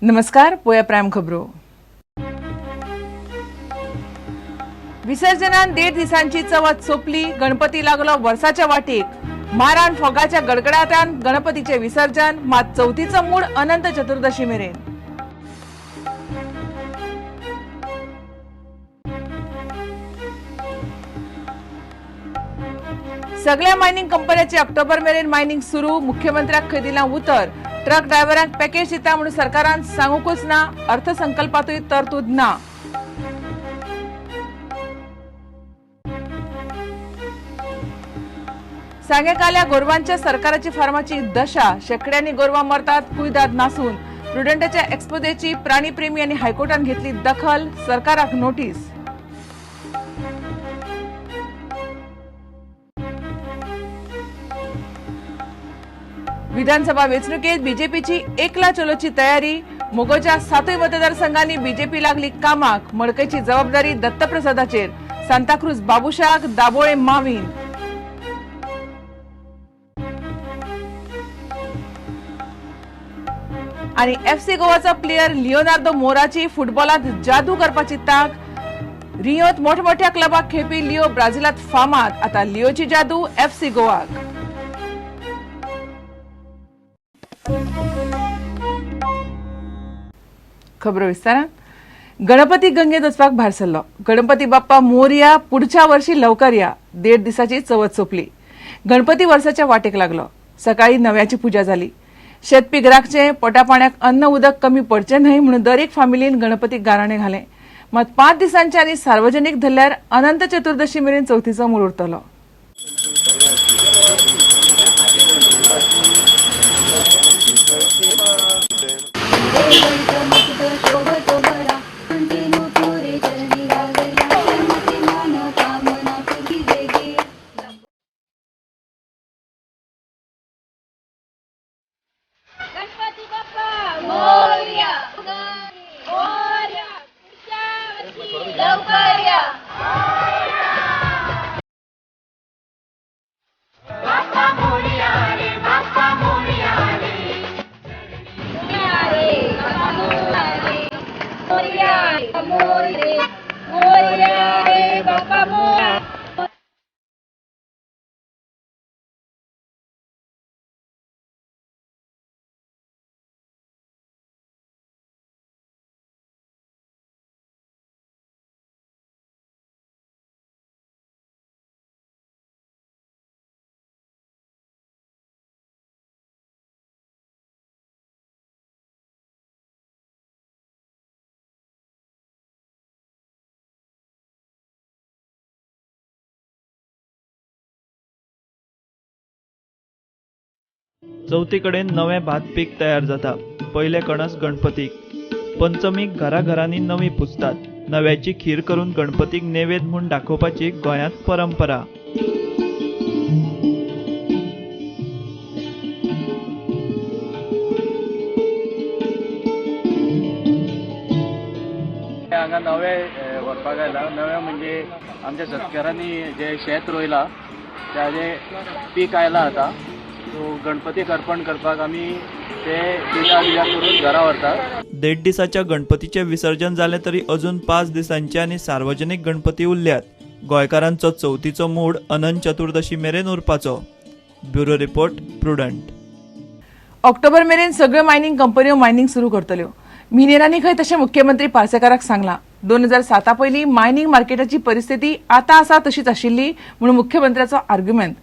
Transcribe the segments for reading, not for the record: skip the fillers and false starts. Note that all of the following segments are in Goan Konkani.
नमस्कार, पोया प्रायम खबरो. विसर्जनान 1.5 दिसांची चवथ सोंपली. गणपती लागलो वर्साच्या वाटेक. मारान फोगाच्या गडगडाटान गणपतीचे विसर्जन, मात चवथीचो मूड अनंत चतुर्दशी मेरेन. सगळ्या मायनिंग कंपन्यांचे ऑक्टोबर मेरेन मायनिंग सुरू. मुख्यमंत्र्याक खंय दिलां उतर. ट्रक ड्रायव्हरांक पॅकेज दिता म्हणून सरकारान सांगूकच ना. अर्थसंकल्पातूय तरतूद ना. सांगेकाल्या गोरवांच्या सरकाराची फार्माची दशा. शेकड्यांनी गोरवां मरतात कुयदाद नासून. प्रुडंटाच्या एक्सपोजेची प्राणीप्रेमी आनी हायकोर्टान घेतली दखल. सरकाराक नोटीस. विधानसभा वेंचणुकेत बीजेपीची एकला चलोची तयारी. मोगोच्या 7 मतदारसंघांनी बीजेपी लागली कामाक. मडकयची जबाबदारी दत्तप्रसादाचेर. सांताक्रूज बाबुशाक, दाबोळे मावीन. आणि एफसी गोवाचा प्लेयर लिओनार्दो मोराची फुटबॉलात जादू करपाची तांक. रियोत मोठमोठ्या क्लबाक खेळपी लिओ ब्राझिलात फामाद. आता लिओची जादू एफसी गोवाक. खबरो विस्तारान. गणपती गंगेत वचपाक भायर सरलो. गणपती बाप्पा मोरया, पुढच्या वर्षी लवकर या. 1.5 दिसाची चवथ सोंपली. गणपती वर्साच्या वाटेक लागलो. सकाळी नव्याची पूजा जाली. शेतपीक राखचें, पोटा पाण्याक अन्न उदक कमी पडचें न्हय म्हणून दरेक फामिलीन गणपतीक गाराणें घालें. मात 5 दिसांचे आनी सार्वजनीक धरल्यार अनंत चतुर्दशी मेरेन चवथीचो मूळ उरतलो. चवथी कडेन नवें भात पीक तयार जाता. पयले कणस गणपतीक. पंचमीक घराघरांनी नवी पुजतात. नव्याची खीर करून गणपतीक नैवेद्य म्हूण दाखोवपाची गोंयांत परंपरा. हांगा नवे व्हरपाक आयला. नवे म्हणजे आमच्या शेतकारांनी जे शेत रोयला ताजें पीक आयलां आतां. सो गणपतीक अर्पण करपाक आमी ते पुजा बिजा करून घरा व्हरतात. 1.5 दिसाच्या गणपतीचें विसर्जन जालें तरी अजून 5 दिसांचे आनी सार्वजनीक गणपती उरल्यात. गोंयकारांचो चवथीचो मूड अनंत चतुर्दशी मेरेन उरपाचो. Bureau report, Prudent. October मेरेन सगळ्यो मायनिंग कंपन्यो मायनिंग सुरू करतल्यो. मिनेरांनी खंय तशें मुख्यमंत्री पार्सेकाराक सांगलां. 2007 पयलीं मायनिंग मार्केटाची परिस्थिती आतां आसा तशीच आशिल्ली म्हणून मुख्यमंत्र्याचो आर्ग्युमेंट.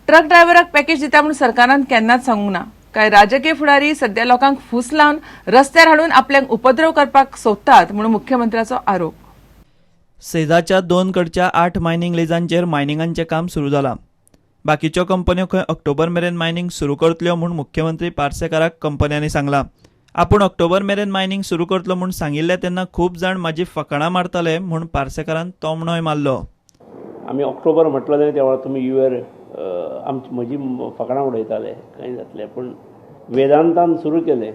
ट्रक ड्रायव्हराक पॅकेज दिता म्हणून सरकारान केन्नाच सांगूंक ना. कांय राजकीय फुडारी सध्या लोकांक फूस लावन रस्त्यार हाडून आपल्याक उपद्रव करपाक सोदतात म्हणून मुख्यमंत्र्याचो आरोप. सेजाच्या 2 कडच्या 8 मायनिंग लिजांचेर मायनिंगांचें काम सुरू जालां. बाकीच्यो कंपन्यो खंय ऑक्टोबर मेरेन मायनिंग सुरू करतल्यो म्हूण मुख्यमंत्री पार्सेकाराक कंपन्यांनी सांगलां. आपूण ऑक्टोबर मेरेन मायनिंग सुरू करतलो म्हूण सांगिल्लें तेन्ना खूब जाण म्हाजी फकाणां मारताले म्हूण पार्सेकारान तोमणोय मारलो. आमी ऑक्टोबर म्हटलो जाल्यार त्या वेळार तुमी युएर आमची म्हजी फकाणां उडयताले कांय जातलें, पूण वेदांतान सुरू केलें.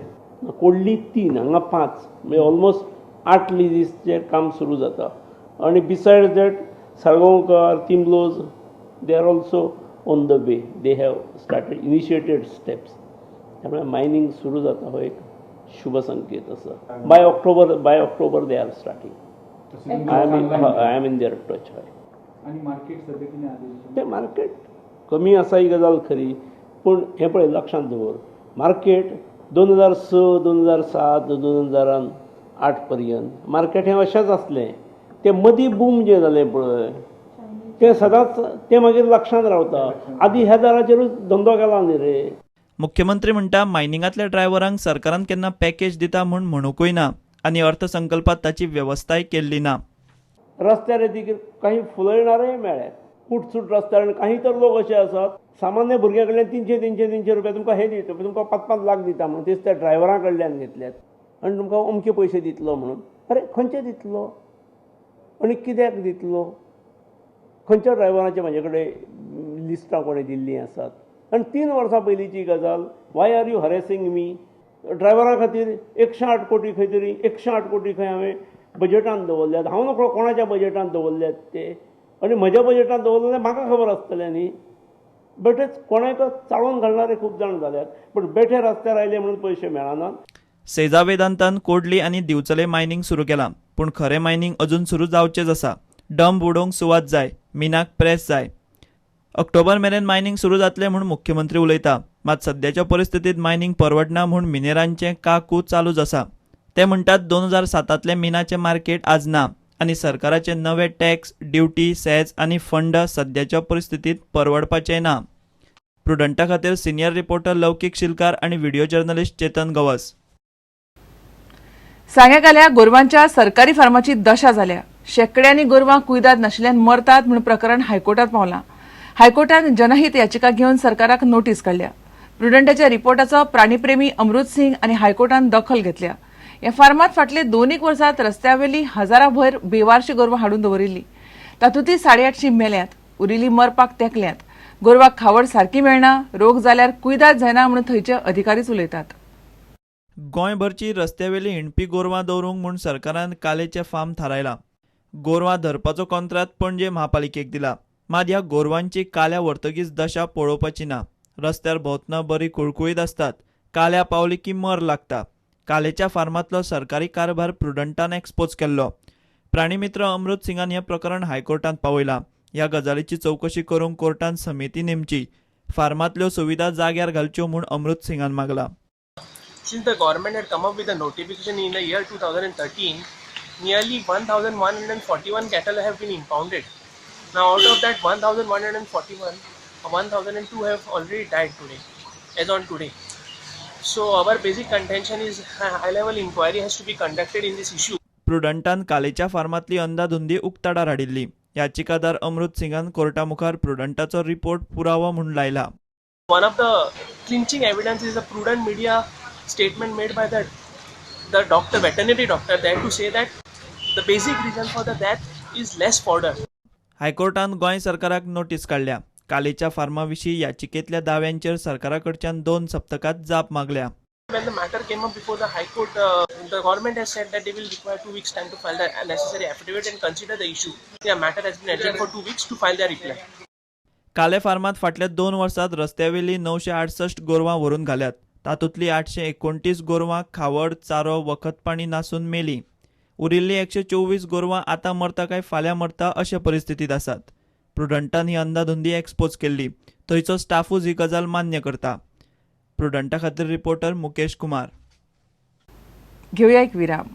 कोडली 3 हांगा 5 म्हणजे ऑलमोस्ट 8 लिजीसचें काम सुरू जाता. आनी besides that Salgaonkar, Timblo they are also on the way. They have started initiated steps. त्यामुळे मायनिंग सुरू जाता हो एक शुभ संकेत आसा. By October they are starting. I am in their touch. हय. आनी मार्केट सध्या कितें आसा? तें मार्केट कमी आसा ही गजाल खरी, पूण हें पळय, लक्षांत दवर, मार्केट 2006, 2007, 2008 पर्यंत मार्केट हें अशेंच आसलें. तें मदीं बूम जें जालें पळय, तें सदांच तें मागीर लक्षांत रावता. आदी ह्या दराचेरूच धंदो केला न्ही रे. मुख्यमंत्री म्हणटा, मायनिंगांतल्या ड्रायव्हरांक सरकारान केन्ना पॅकेज दिता म्हूण म्हणूकय ना आनी अर्थसंकल्पात ताची वेवस्थाय केल्ली ना. रस्त्यार येतकीर काही फुलयणारेय मेळ्ळे उठसूट रस्त्यार, आनी काही तर लोक अशे आसात, सामान्य भुरग्यां कडल्यान 300, 300, 300 रुपया तुमकां हे दिता, तुमकां 5-5 लाख दिता म्हणून. तेच त्या ड्रायव्हरां कडल्यान घेतल्यात आनी तुमकां अमके पयशे दितलो म्हणून. अरे, खंयचे दितलो आनी कित्याक दितलो? खंयच्या ड्रायव्हरांचे म्हाजे कडेन लिस्टां कोणें दिल्लीं आसात आनी 3 वर्सां पयलींची गजाल. Why are you harassing me? ड्रायव्हरां खातीर 108 कोटी, खंय तरी 108 कोटी खंय हांवें बजेटान दवरल्यात. हांव नकळो कोणाच्या बजेटान दवरल्यात ते, आनी म्हज्या बजेटान दवरले म्हाका खबर आसतलें न्ही. बेठेच कोणाक चाळोवन घालणारे खूब जाण जाल्यात, पूण बेठे रस्त्यार आयले म्हणून पयशे मेळनात. सेजा वेदांतान कोडली आनी दिवचले मायनिंग सुरू केलां, पूण खरें मायनिंग अजून सुरू जावचेंच आसा. डंप उडोवंक सुवात जाय, मिनाक प्रेस जाय. ऑक्टोबर मेरेन मायनिंग सुरू जातलें म्हूण मुख्यमंत्री उलयता, मात सद्याच्या परिस्थितीत मायनिंग परवडना म्हूण मिनेरांचें काकू चालूच आसा. ते म्हणटात, 2007तलें मिनाचें मार्केट आज ना आनी सरकाराचे नवे टॅक्स, ड्युटी, सॅज आनी फंड सद्याच्या परिस्थितीत परवडपाचें ना. प्रुडंटा खातीर सिनियर रिपोर्टर लौकीक शिलकार आनी व्हिडिओ जर्नलिस्ट चेतन गवस. सांग्याकाल्या गोरवांच्या सरकारी फार्माची दशा जाल्या. शेकड्यांनी गोरवां कुयदाद नाशिल्ल्यान मरतात म्हूण प्रकरण हायकोर्टात पावलां. हायकोर्टान जनहित याचिका घेवन सरकाराक नोटीस काडल्या. प्रुडंटाच्या रिपोर्टाचो प्राणीप्रेमी अमृत सिंग आनी हायकोर्टान दखल घेतल्या. ह्या फार्मात फाटले दोन एक वर्सात रस्त्यावेली हजाराभर बेवारशी गोरवां हाडून दवरिल्ली. तातूंतली 850 मेल्यात, उरिल्ली मरपाक तेंकल्यात. गोरवाक खावड सारकी मेळना, रोग जाल्यार कुयदाद जायना म्हणून थंयचे अधिकारीच उलयतात. गोंयभरची रस्त्यावेली हिंडपी गोरवां दवरूंक म्हूण सरकारान कालेचें फार्म थारायलां. गोरवां धरपाचो कॉंत्रात पणजे म्हापालिकेक दिला. मात ह्या गोरवांची काल्या व्हरतगीच दशा पळोवपाची ना. रस्त्यार भोंवतना बरी कुळकुळीत आसतात, काल्या पावली की मर लागता. कालेच्या फार्मांतलो सरकारी कारभार प्रुडंटान एक्सपोज केल्लो. प्राणीमित्र अमृत सिंगान हें प्रकरण हायकोर्टांत पावयलां. ह्या गजालीची चवकशी करूंक कोर्टान समिती नेमची, फार्मांतल्यो सुविधा जाग्यार घालच्यो म्हूण अमृत सिंगान मागलां. Since the government had come up with a notification in the year 2013, nearly 1,141 cattle have been impounded. Now, out of that 1,141, 1,002 have already died today, as on today. So, our basic contention is high level inquiry has to be conducted in this issue. प्रुडंटान कालेच्या फार्मांतली अंदाधुंदी उक्ताडार हाडिल्ली. याचिकादार अमृत सिंगान कोर्टा मुखार प्रुडंटाचो रिपोर्ट पुरावो म्हूण लायला. One of the clinching evidence is a Prudent media statement made by the doctor, veterinary doctor, there to say that the basic reason for the death is less fodder. हायकोर्टान Goa सरकाराक नोटीस काडल्या. कालेच्या फार्मा विशीं याचिकेंतल्या दाव्यांचेर सरकारा कडच्यान 2 सप्तकात जाप मागल्या. When the matter came up before the High Court, the government has said that they will require 2 weeks' time to file the necessary affidavit and consider the issue. The matter has been adjourned for 2 weeks to file their reply. काले फार्मात फाटल्या 2 वर्सात रस्त्यावेली 968 गोरवां व्हरून घाल्यात. तातूंतली 829 गोरवां खावड, चारो, वखद पाणी नासून मेली. उरिल्ली 124 गोरवां आतां मरता काय फाल्यां मरता अशे परिस्थितीत आसात. प्रुडंटान ही अंदाधुंदी एक्सपोज केल्ली. थंयचो स्टाफूच ही गजाल मान्य करता. प्रुडंटा खातीर रिपोर्टर मुकेश कुमार. घेऊया एक विराम.